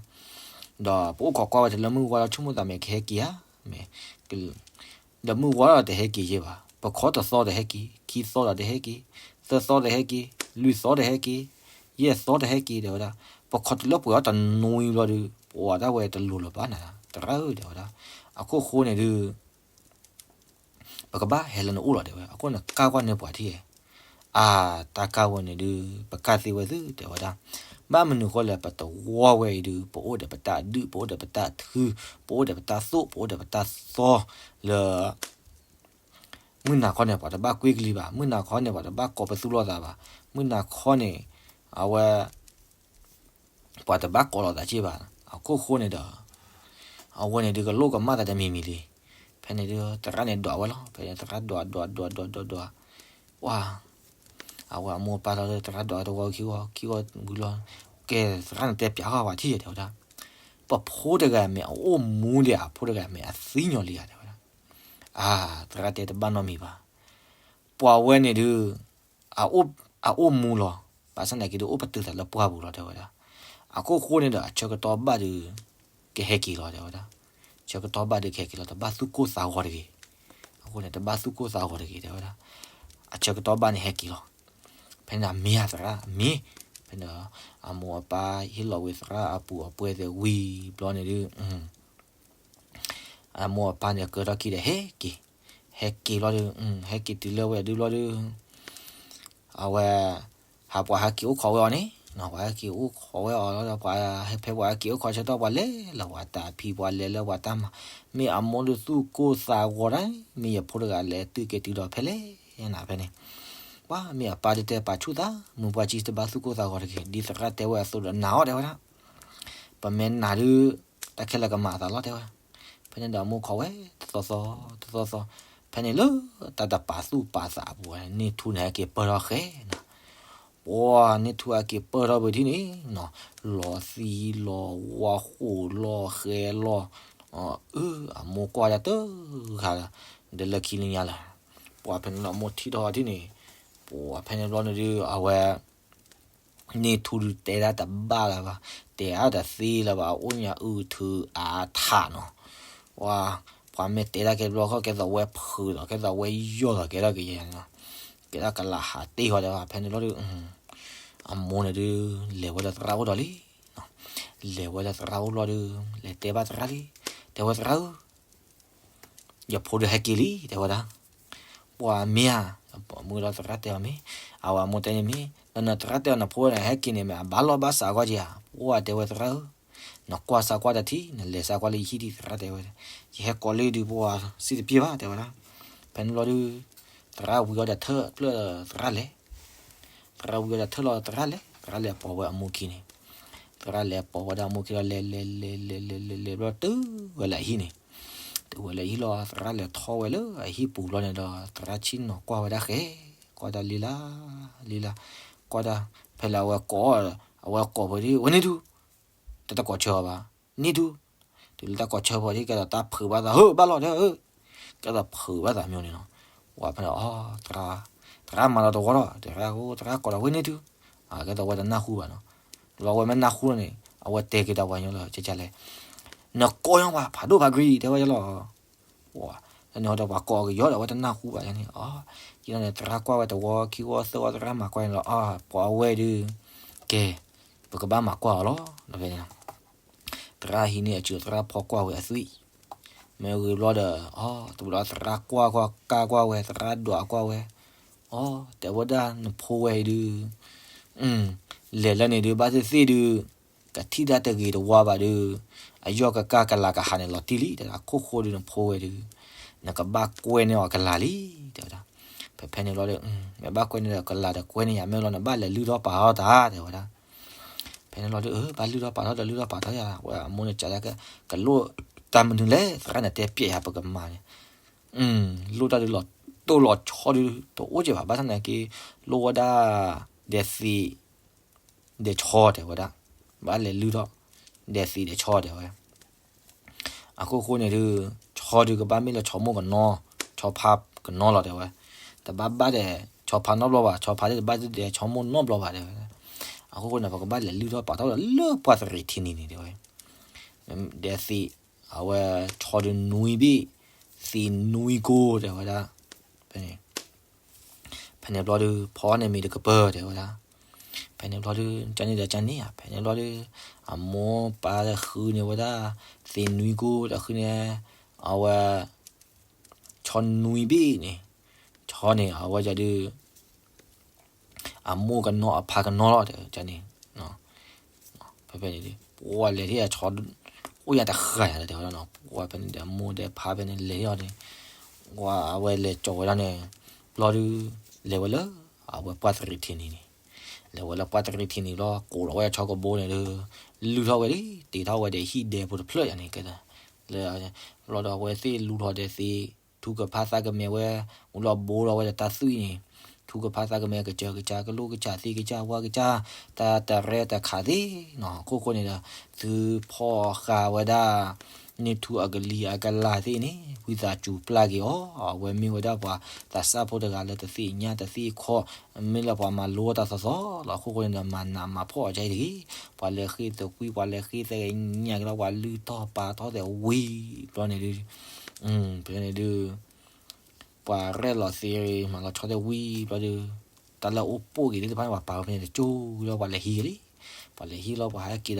ဒီးပအိၣ်ခိးကွၢ်ဝဲတလၢမုၢ်ဝါဒီးဆိကမိၣ်သးမ့ၢ်ကဟဲက့ၤဧါ, မ့ၢ် ဒီးမုၢ်ဝါဒီးတဟဲက့ၤယဲဘၣ်, ပခီတသီတဟဲက့ၤ, ခံသီဒီးတဟဲက့ၤ, သၢသီတဟဲက့ၤ, လွံၢ်သီတဟဲက့ၤ, ယဲၢ်သီတဟဲက့ၤတဲဝဲဒၣ်, ပခီတုၤလၢပှဲၤအီၤတနွံဘျီဒုး ပှၤဒၣ်ဝဲတလိၤလၢၤဘၣ်နၤ သရၣ်ဧၢ တဲဝဲဒၣ်, အခိၣ်ဃိန့ၣ်ဒုး ပကဘၣ်ဟဲလၢနအိၣ်လီၤတဲဝဲ, အခိၣ်န့ၣ်ကၢ်ကွၢ်န့ၢ်ပှၤထံၣ်ဧါ, အါ တၢ်ကၢ်ဝဲန့ၣ်ဒုး ပကၢ်သ့ဝဲသုတဲဝဲဒၣ်, ဘၣ်မနုၤဃိလဲၣ် ပတဝီဝဲအံၤဒုး ပအိၣ်ဒီးပတၢ်ဒုး ပအိၣ်ဒီးပတၢ်ထု ပအိၣ်ဒီးပတၢ်သိၣ် ပအိၣ်ဒီးပတၢ်သီလၢ မုၢ်နၤခီန့ၣ် ပှၤတဘၣ်ကွ့ကလံၤဘၣ်, မုၢ်နၤခီန့ၣ် ပှၤတဘၣ်ကိးပသူလိာ်သးဘၣ်, မုၢ်နၤခီန့ၣ် အဝဲ ပှၤတဘၣ်ကိးလိာ်သးက့ဘၣ်, အခိၣ်ဃိန့ၣ်ဒီး အဝဲန့ၣ်ဒုးကလိၣ်ကမၣ်သးတမံၤမံၤလံ, ဖဲန့ၣ်ဒုး သရၣ်န့ၣ်ဒွးဝဲလီၤ, ဖဲန့ၣ်သရၣ်ဒွးဒွးဒွးဒွးဒွးဒွး, ပှၤ အဝဲအမိၢ်အပၢ်လီၤလၢသရၣ်ဒွးတဝီခံဝီခံဝီဝံၤလီၤ, ကဲသရၣ်န့ၣ်တဲပျးဃီပှၤထံၣ်တဲဝဲဒၣ်, ပဖိတဂၤမ့ၢ်အအိၣ်မူလံဧါ, အဖိတဂၤမ့ၢ်အသံညီလံဧါတဲဝဲဒၣ်, အါ သရၣ်တဲတဘၣ်နီတမံၤဘၣ်, ပှၤဝဲန့ၣ်ဒုး အအိၣ်မူလီၤ, ဘၣ်ဆၣ်သနာ်က့ဒုးအိၣ်ပတုာ်သးလၢပှၢ်ပူၤလီၤတဲဝဲဒၣ်, အခိၣ်ဃိန့ၣ်ဒီးအဆၢကတီၢ်ဘၣ်ဒုး ကဟဲက့ၤလီၤတဲဝဲဒၣ်, ဆၢကတီၢ်ဘၣ်ဒုးကဟဲက့ၤလီၤ တဘၣ်သူၣ်ကိၢ်သးဂီၤတဂ့ၤ, အဃိန့ၣ် တဘၣ်သူၣ်ကိၢ်သးဂီၤတဂ့ၤတဲဝဲဒၣ်, အဆၢကတီၢ်ဘၣ်န့ၣ်ဟဲက့ၤလီၤ, ဖဲန့ၣ်အမ့ၢ်အသရၣ်အမ့ၢ်, ဖဲန့ၣ် အမိၢ်အပၢ်ဟ့ၣ်လီၤဝံၤသရၣ်အပူၤအပှဲၤသ့ၣ်ဝံၤဘျီန့ၣ်ဒုး အမိၢ်အပၢ်န့ၣ်ကၢထီၣ်ခံဒီးဟဲက့ၤ, ဟဲက့ၤဘျီဒုး, ဟဲက့ၤတုၤလၢဝဲဒုးဘျီဒုး, အဝဲ ဟးပှၤဟဲက့ၤအိၣ်ခိးဝဲအီၤန့ၣ်, ပှၤဟဲက့ၤအိၣ်ခိးဝဲအီၤလီၤဒီး ပှၤဟဲဖဲပှၤဟဲက့ၤအိၣ်ခိးဆၢကတီၢ် ပှၤလဲၤလၢပှၤတၢ်ဖံး ပှၤလဲၤလၢပှၤတၢ်မၤ, မ့ၢ်အမိၢ်ဒုးသူၣ်ကိၢ်သးဂီၤဒၣ်, မ့ၢ်ယဖိတဂၤလဲၤတုၤက့ၤတုၤဒီးဖဲလဲၣ်နၤဖဲန့ၣ်, ပှၤမ့ၢ်အပၢ်ဒုးတဲပာ်ဆူၣ်သး, မုၢ်ပှၢ်ကံတဘၣ်သူၣ်ကိၢ်သးဂီၤတဂ့ၤ, ဒ်သရၣ်တဲဝဲအသိးဒီးနာ်အီၤတဲဝဲဒၣ် ပမ့ၢ်နာ်ဒုး တၢ်ခဲလၢာ်ကမၤအသးလီၤတဲဝဲ. ဖဲန့ၣ်ဒီးအမိၢ်ခိးဝဲတသီသီ တသီသီ, ဖဲန့ၣ်လၢတၢ်တပာ်သူၣ်ပာ်သးအပူၤ န့ၢ်ထူန့ၣ်ဟဲက့ၤပၢၢ်ထီၣ်ဃဲနၤ, ပှၤန့ၢ်ထူဟဲက့ၤပၢၢ်ထီၣ်ဝဲထံၣ်န့ၣ်နီၤ, လီၤသံလီၤဝါဃိၣ်လီၤဃဲလီၤ, အမိၢ်ကွၢ်ဒၣ်တဂၤလီၤ, ဒီးလၢခံလၢညါလီၤ, ပှၤဖဲန့ၣ်လီၤအမိၢ်ထံၣ်ထီၣ်ထံၣ်န့ၣ်, ပှၤဖဲန့ၣ်ဘျီန့ၣ်ဒုး အဝဲ န့ၢ်ထူဒုးတဲဒၣ်တဘၣ်လၢၤဘၣ်, တဲအါတသ့လၢၤဘၣ် အအိၣ်ညါအုထုးအါထးနီၤ, ပှၤ ပှၤမ့ၢ်တဲတၢ်ကဲဘျီခီၣ် ကဲသိးဝဲဖုးသိး ကဲသိးဝဲယီၢ်သိး ကဲထီၣ်ကယဲၢ်နီၤ, ကဲထီၣ်ကလးဟးတ့ၢ်ဃီဒီး ဖဲန့ၣ်ဘျီဒီး အမိၢ်န့ၣ်ဒုး လဲၤဝဲလၢသရၣ်အိၣ်ဒီးလံ, လဲၤဝဲလၢသရၣ်အိၣ်ဘျီဒီး လဲၤတဲဘၣ်သရၣ်လံ, တဲဝဲသရၣ်ဧၢ ယဖိဒုးဟဲက့ၤလံ တဲဝဲဒၣ်, ပှၤမ့ၢ်ဧါ, မုၢ်ဒီးသရၣ်တဲအီၤမ့ၢ်, အဝဲအမိၢ်တဲန့ၣ်မ့ၢ် ဒီးနသရၣ်တဲအီၤနဖိန့ၣ် ဟဲက့ၤန့ၣ်မ့ၢ် အဘၣ်လီၢ်ဘၣ်စးကွၢ်က့ၤဧါ, ပှၤတဲဝဲသရၣ်ဧၢ နကွၢ်စးကွၢ်တထံၣ် နလဲၤစးကွၢ်လၢယဟံၣ်ဒံးသရၣ်တဲဝဲ, ယဟဲကိးလံဒုးပှၤစံၣ်တပျ့ၢ်ဘၣ်တဲဝဲဒၣ်, ဖဲန့ၣ်ဘျီဒုး သရၣ်ဝံၤအီၤဒီးထၢၣ်ဖျၢၣ်သရၣ်လဲၤ သရၣ်ဝံၤအီၤဒီးထၢၣ်လီၤသရၣ်လဲၤ သရၣ်လဲၤပိာ်ဝဲအမိၢ်ခံန့ၣ်, သရၣ်လဲၤပိာ်ဝဲဒၣ်အမိၢ်ခံဒီးလဲၤလဲၤလဲၤလဲၤလဲၤလဲၤလဲၤဘျီတုၤဝဲလၢအဟံၣ်န့ၣ်, တုၤဝဲလၢအဟံၣ်လီၤ သရၣ်လဲၤထီၣ်ဝဲလၢအဟံၣ်ပူၤဘျီန့ၣ်ဒီး သရၣ်ဆ့ၣ်နီၤကွၢ်ဝဲဒၣ်ဃဲ, ကွၢ်တၢ်လံလၢ လံလၢ, ကွၢ်တၢ် ဖဲလၢအဝဲကိး အဝဲကိးဖဲဒၣ် ဝဲန့ၢ်ထူ တၢ်တကိးဆၢအီၤဘၣ်, န့ၢ်ထူ, တုၤလၢတၢ်ကိးဆၢဖီဒၣ် ကဲသိးတၢ်ဖုးဘၣ်သး ဟၢဘၣ်လီၤတဲဧၢ, ကဲသိးဖုးဘၣ်သးမ့ၢ်န့ၣ်နီၤ, ဝဲဖဲန့ၣ် အီ သရၣ်, သရၣ်မၤလီၤတဝီလီၤ သရၣ်ကိးဒီးဝဲန့ၢ်ထူ, ကဲသိးဝဲတနၢ်ဟူဘၣ်နီၤ, ဒီးဝဲမ့ၢ်နၢ်ဟူလီၤန့ၣ် အဝဲတဲက့ၤတၢ်ပှၤညီလီၤ ကဲကဲလဲၣ်, နကိးညီပှၤဖးဒိၣ်ဖးဂံၤတဲဝဲယလီၤ န့ၣ်ဟီဒီးပှၤကိးကယီဒီးအဝဲတနၢ်ဟူဘၣ်န့ၣ်, ယန့ၣ် သရၣ်ကွၢ်ဝဲတဝီခံဝီသၢဝီ သရၣ်မၤကွၢ်န့ၣ်လီၤ, ပှၤဝဲဒုး, ကဲ, ပကဘၣ်မၤကွၢ်အီၤလီၤ, ဖဲန့ၣ် သရၣ်ဟံးန့ၢ်အစု သရၣ်ဖီကွၢ်ဝဲအသွံၣ်, မ့ၢ်ဂ့ၤဘျီဒီး အီ တဘျီသရၣ်ကွၢ်ကွၢ်ကါကွၢ်ဝဲ သရၣ်ဒွးကွၢ်ဝဲ, အီ တဲဝဲဒၣ်နဖိဝဲအံၤဒုး လဲၤလၢန့ၣ်ဒုး ဘၣ်သ့ၣ်သ့ၣ်ဒုး ကထံၣ်တၢ်တဂ့ၤတဝါဘၣ်ဒုး, အယီၢ်ကကၢ်ကလၤကဟးန့ၣ်လီၤတံၢ်လံ, အခိၣ်ဃိဒုးနဖိဝဲဒုး, နကဘၣ်ကွဲန့ၢ်အီၤကလၤလံ, တဲဝဲဒၣ်, ဖဲဖဲန့ၣ်ဘျီဒီး မ့ၢ်ဘၣ်ကွဲန့ၢ်ဒီးကလၤဒီးကွဲန့ၢ်ယၤမ့ၢ်လီၤ နဘၣ်လဲၤလုၢ်ထီၣ်ပာ်ထီၣ်တၢ် တဲဝဲဒၣ်, ဖဲန့ၣ်ဘျီဒီး ဘၣ်လုၢ်ထီၣ်ပာ်ထီၣ်ဒီးလုၢ်ထီၣ်ပာ်ထီၣ်ယၤ ဝဲအမိၢ်န့ၣ်ကးဒၣ်က ကလိၣ်တၢ်မနုၤလဲၣ် သရၣ်န့ၣ်တဲပျဲယၤပကမၤန့ၣ် လိၣ်တၢ်ဒုးလီၤတိၢ်လီၤဆီဒုး တအိၣ်က့ဘၣ် ဘၣ်ဆၣ်သနာ်က့ လိၣ်ဝဲဒၣ် ဒဲးသံး ဒဲးဆီတဲဝဲဒၣ်, ဘၣ်လဲၤလုၢ်ထီၣ် ဒဲးသံးဒဲးဆီတဲဝဲ, အခိၣ်ဃိန့ၣ်ဒုး ဆီဒုးကဘၣ်မ့ၢ်လၢဆီမိၢ်ကနီ ဆီဖါကနီလီၤတဲဝဲ, တဘၣ်ဘၣ်ဒဲးဆီဖါနီတဘျီဘၣ်, ဆီဖါဒုးတဘၣ်ဒဲးဆီမိၢ်နီတဘျီဘၣ်တဲဝဲ, အခိၣ်ဃိန့ၣ် ပကဘၣ်လဲၤလုၢ်ထီၣ်ပာ်ထီၣ်ဒီးလၢပှၢ်သရံးထံနံၤန့ၣ်တဲဝဲ, ဒဲးသံး အဝဲဆီဒုးနွံဘ့ၣ်, သံးနွံကိတဲဝဲဒၣ်, ဖဲန့ၣ် ဖဲန့ၣ်ဘျီဒုး ဖီန့ၣ်မ့ၢ်တကပၢၢ်တဲဝဲဒၣ်, ဖဲန့ၣ်ဘျီဒုး ကန့ၣ်ဒီးကန့ၣ်ဧါ, ဖဲန့ၣ်ဘျီဒုး အမိၢ်ပၢ်ဃုန့ၢ်ဝဲဒၣ် သံးနွံကိဒီးဃုန့ၢ် အဝဲ ဆီနွံဘ့ၣ်န့ၣ်, ဆီန့ၣ် အဝဲဒုး အမိၢ်ကနီအဖါကနီလီၤတဲန့ၣ်, ဖဲဖဲန့ၣ် ပှၤလဲၤထံၣ်အဆီ အိၣ်ယၤတဃၣ်ယၤလၢတဲဝဲဒၣ်နီၤ, ပှၤဖဲန့ၣ်ဒီးအမိၢ်ဒီးဖါဖဲန့ၣ်လဲၤထံၣ်အီၤန့ၣ်, ပှၤအဝဲလဲၤကၠီၤဝဲဒၣ်န့ၣ်, ဘျီဒုး လဲၤဝဲလၢ အဝဲပှၢ်သရံးထံနံၤန့ၣ်, လဲၤဝဲလၢပှၢ်သရံးထံနံၤဘျီ ကိးလီၤဝဲဆီကဘိန့ၣ်ဒီး လုၢ်ထီၣ်ဝဲဒၣ် တ့ထီၣ်ဝဲဒီးဟံၣ်ဒဲးဖိတဖျၢၣ်ယၤန့ၣ်ကဲ, လၢ ဘျီဒီးအဝဲသ့ၣ်လူၤထီၣ်ဒဲးသံး ထူကဖၣ်သးကမဲာ်ဝဲ, မူလီၤဘိလီၤဝဲဒီးတၢ်သွံၣ်န့ၣ်, ထူကဖၣ်သးကမဲာ်ကစၢၢ်ကစၢ် ကလိၣ်ကစၢ်သ့ကစၢ်ဝါကစၢ်, တၢ်တရဲတခးသ့နီၤ, အခိၣ်ဃိန့ၣ်ဒီး သုဖီၣ်ဃာ်ဝဲဒၣ် န့ၢ်ထူအကလံၤအကလၤသ့ၣ်န့ၣ် ဝံသးစူၤပျၢ်က့ၤအီၤ, အဝဲမ့ၢ်ဝဲဒၣ်ပှၤသးစၢ်ဖိတဂၤလၢတသ့ၣ်ညါတသ့ၣ်ခီ, မ့ၢ်လၢပှၤမၤလိတၢ်သီသီလီၤ, အခိၣ်ဃိန့ၣ်ဒီး မၤနးမၤဖှီၣ်အီၤကအံၤတဂ့ၤ, ပှၤလဲၤဃ့သကွံာ် ပှၤလဲၤဃ့သကညးက့ၤလီၤ ပှၤလုၢ်ထီၣ်ပာ်ထီၣ်သဲးဝံၤဘျီန့ၣ်ဒုး ဖဲန့ၣ်ဒုး ပှၤရဲၣ်လီၤသ့ မၤလီၤဆီသဲးဝံၤဘျီဒီး တၢ်လၢအအိၣ်ပိာ်က့ၤသ့ၣ်တဖၣ်န့ၣ် ပှၤပာ်ဝဲဖဲန့ၣ်တကၠိဝံၤလီၤ ပှၤလဲၤဟံးက့ၤလံ, ပှၤလဲၤဟံးလီၤ ပှၤဟဲက့ၤဒီးပှၤဖီလံ, ပှၤဖီအီၣ် ပှၤအီၣ်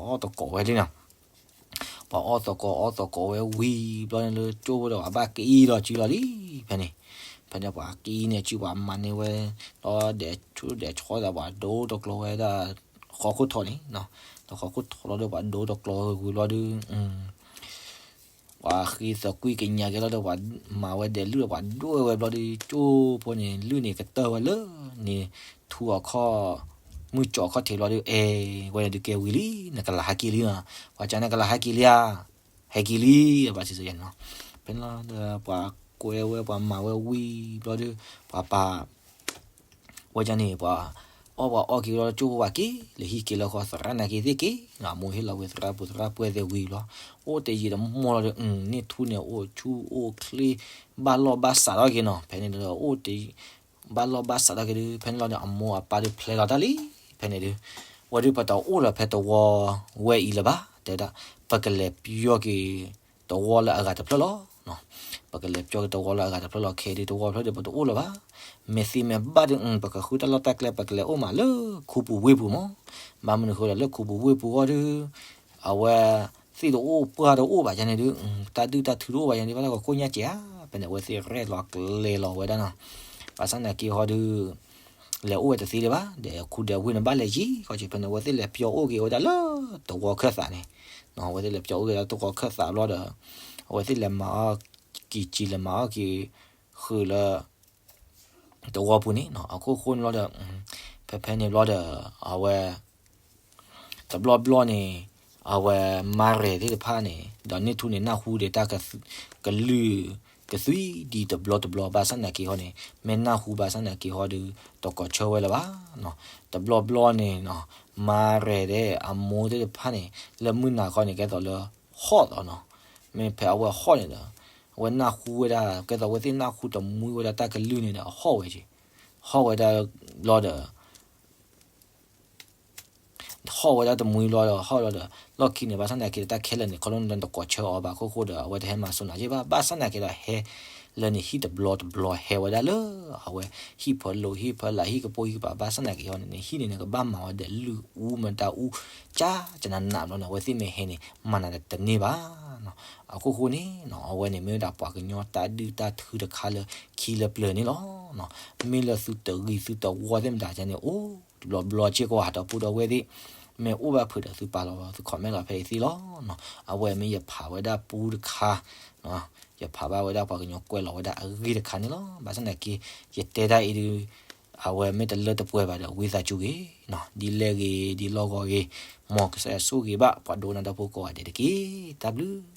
သကိးဝဲလံနီၤ, ပှၤအီၣ်သကိးအီၣ်သကိးဝဲဝံၤဘျီန့ၣ်လၢကၠိဖိဒီး ပှၤဘၣ်က့ၤလီၤစုလီၤလံ, ဖဲန့ၣ် ဖဲန့ၣ်ပှၤက့ၤန့ၢ်စု ပှၤမၤန့ၢ်ဝဲ ဒီးဒဲးဆူဒဲးဆီသး ပှၤဒိတကျိၤဝဲဒၣ် ဃီခိၣ်ထီန့ၣ်, ဒီးဃီခိၣ်ထီလီၤဒီး ပှၤဒိတကျိၤဝံၤဘျီဒီး ပှၤဃ့သကွံာ်ကညးက့ၤလီၤဒီး ပှၤမၤဝဲဒဲးလုၢ်ဒီး ပှၤဒွဲၣ်ဝဲဘျီဒီး ကၠိဖိန့ၣ် လုၢ်န့ၣ်ကတၢၢ်ဝဲလၢန့ၣ် ထူအခီၣ် မုၢ်ကၠီအခီၣ်ထံးဘျီဒီး အဲ ဝဲန့ၣ်ဒုးကဲဝံၤလံ နကလၤဟဲက့ၤလံနီၤ, ပှၤကန့ၣ်ကလၤဟဲက့ၤလံဧါ, ဟဲက့ၤလံ, ဘၣ်စံးစ့ၢ်ကီးနီၤ, ဖဲန့ၣ်လီၤဒီး ပှၤကွဲဝဲပှၤမၤဝဲဝံၤဘျီဒီး ပှၤပာ် ဝဲဒၣ်န့ၣ် ပှၤအီၣ်ပှၤအီၣ်က့ၤလီၤ ကၠိဖိပှၤက့ၤ လဲၤဟံးက့ၤလၢဃီ သရၣ်နာ်က့ၤသ့ၣ်က့ၤနီၤ, အမိၢ်ဟ့ၣ်လီၤဝဲသရၣ်ပူၤ သရၣ်ပှဲၤသဲးဝံၤဘျီ, အိၣ်တယံာ်တမီၢ်လီၤဒီး န့ၢ်ထူန့ၣ် အိၣ်ဆူၣ်အိၣ်ချ့ ဘၣ်လီၢ်ဘၣ်စးထီၣ်က့ၤနီၤ, ဖဲန့ၣ်ဒီး အိၣ်တယံာ် ဘၣ်လီၢ်ဘၣ်စးထီၣ်က့ၤဒီး ဖဲန့ၣ်လီၤဒီး အမိၢ်အပၢ်ဒီးဖျဲလီၤတၢ်လံ, ဖဲန့ၣ်ဒီး ဝဲဒုးပတအိၣ်လၢၤဖဲသဝီဝဲအံၤလၢၤဘၣ်, တဲဝဲဒၣ် ပကလဲၤပျီက့ၤသဝီလၢအဂၤတဖျၢၣ်လီၤ. ပကလဲၤပျီက့ၤသဝီလၢအဂၤတဖျၢၣ်လီၤ. ခဲအံၤဒုး သဝီဖျၢၣ်ဒုး ပတအိၣ်လၢၤဘၣ်. မ့ၢ်သံမ့ၢ်ဘၣ်ဒုး ပကဃုတၢ်လီၢ်တၢ်ကျဲ ပကလဲၤအိၣ်မးလၢခူပူၤဝ့ၢ်ပူၤမး. ဘၣ်မနုၤအဃိဒီး လၢခူပူၤဝ့ၢ်ပူၤအဂီၢ်ဒုး အဝဲ သ့ၣ်တအိၣ်ပှၢ်တအိၣ်ဘၣ်ယန့ၣ်ဒုး တၢ်ဒုၣ်တၢ်ထုတအိၣ်ဘၣ်ယန့ၣ် ဘၣ်တၢ်ဂီၤကိၣ်ညါစဲးဧါ. ဖဲန့ၣ် အဝဲသ့ၣ်ရဲၣ်လီၤကျဲၤလီၤဝဲဒၣ်နီၤ. ဘၣ်ဆၣ်သနာ်က့ဟီဒုး လဲၤအိၣ်ဝဲတသ့လၢၤဘၣ်. ဒီးခူဒီးဝ့ၢ်န့ၣ် ဘၣ်လဲၤယံၤဃီက့ၤ. ဖဲန့ၣ် အဝဲသ့ၣ်လဲၤပျီအိၣ်က့ၤဝဲဒၣ်လၢသဝီခၢၣ်သးန့ၣ်, အဝဲသ့ၣ်လဲၤပျီအိၣ်က့ၤလၢသဝီခၢၣ်သးဘျီဒီး အဝဲသ့ၣ်လဲၤမၤအီၣ်က့ၤစံာ် လဲၤမၤအီၣ်က့ၤဃုာ်လၢ သဝီပူၤန့ၣ်နီၤ. အခိၣ်ဃိန့ၣ်ဘျီဒီး ဖဲဖဲန့ၣ်ဘျီဒီး အဝဲ တဘျီဘျီန့ၣ် အဝဲမါရဲၣ်သ့ၣ်တဖၣ်န့ၣ် ဒီးန့ၢ်ထူန့ၣ် နၢ်ဟူဒီးတၢ်ကလုၢ်ကသွံဒံးတဘျီတဘျီ ဘၣ်ဆၣ်သနာ်က့ဟီန့ၣ် မ့ၢ်နၢ်ဟူဘၣ်ဆၣ်သနာ်က့ဟီဒီး တကိးဆၢဝဲလၢၤဘၣ်နီၤ. တဘျီဘျီန့ၣ်နီၤ မါရဲၣ်ဒီးအမိၢ်သ့ၣ်တဖၣ်န့ၣ် လၢမုၢ်နၤခီန့ၣ် ကဲသိးလၢဟီၣ်သိးနီၤ. မ့ၢ်ဖဲအဝဲဟီၣ်န့ၣ်ဒီး အဝဲနၢ်ဟူဝဲဒၣ် ကဲသိးအဝဲသ့ၣ်နၢ်ဟူတမှံဝဲဒၣ်တၢ်ကလုၢ်န့ၣ်ဒီး အဟီၣ်ဝဲက့ၤ, ဟီၣ်ဝဲဒၣ်ဘျီဒီး ဟီၣ်ဝဲဒၣ်တမှံဘျီဒီး ဟီၣ်ဘျီဒီး လီၢ်ခံန့ၣ် ဘၣ်ဆၣ်သနာ်က့ဒီး တၢ်ခဲလၢာ်န့ၣ် ခီဖျိန့ၣ် တကိးဆၢအီၤဘၣ်အခိၣ်ဃိဒီး အဝဲတဟဲမၤစိၤနၤက့ဘၣ်. ဘၣ်ဆၣ်သနာ်က့ဒီး ဟဲလၢန့ၣ်ဟံၣ်တဘျီတဘျီ ဟဲဝဲဒၣ်လၢ အဝဲဟံၣ်ဖၢလိာ် ဟံၣ်ဖၢလာ် ဟံၣ်ကပိၢ်ဟံၣ်ကပၤ ဘၣ်ဆၣ်သနာ်က့ဟီန့ၣ် ဟံၣ်န့ၣ်န့ၣ် ကဘၣ်မၤဝဲဒီးလုၢ်အူမတၤအူ ကၢ်ကနးနးဘျီန့ၣ် အဝဲသ့ၣ်မ့ၢ်ဟဲန့ၣ် မၤနၤတန့ၢ်ဘၣ်နီၤ. အခိၣ်ဃိန့ၣ်နီၤ အဝဲန့ၣ်မ့ၢ်ဝဲဒၣ်ပှၤကညီတၢ်ဒုၣ်တၢ်ထုတခါလၢ ခံလၢပျၢၤန့ၣ်လီၤ. မ့ၢ်လၢသုတဂ့ၤသုတဝီသ့ၣ်မတၤန့ၣ် အိၣ်တဘျီဘျီစ့ၢ်ကီး ဟးဒီပုၢ်ဒီဝဲၢ်သ့ၣ် မ့ၢ်အိၣ်ဘၣ်ဖုးဒီးသုပာ်လီၤ သု comment လီၤဖဲအံၤသ့လီၤနီၤ. အဝဲမ့ၢ်ယဖးဝဲဒၣ်ပူတခါ ယဖးဘၣ်ဝဲဒၣ်ပှၤကညီကွဲးလီၤဝဲဒၣ်အဂ့ၢ်တခါန့ၣ်လီၤ. ဘၣ်ဆၣ်သနာ်က့ ယတဲတၢ်အံၤဒုး အဝဲမ့ၢ်တလၢတပှဲၤဘၣ်ဒီး ဝံသးစူၤဂ့ၤနီၤ ဒ်လဲၣ်ဂ့ၤ ဒ်လီၢ်ဂီၤဂ့ၤ မ်ကစၢ်ယွၤဆိၣ်ဂ့ၤဘၣ် ပှၤဒိကနၣ်တၢ်ဖိကိးဂၤဒဲးတက့ၢ်. တၢ်ဘျုး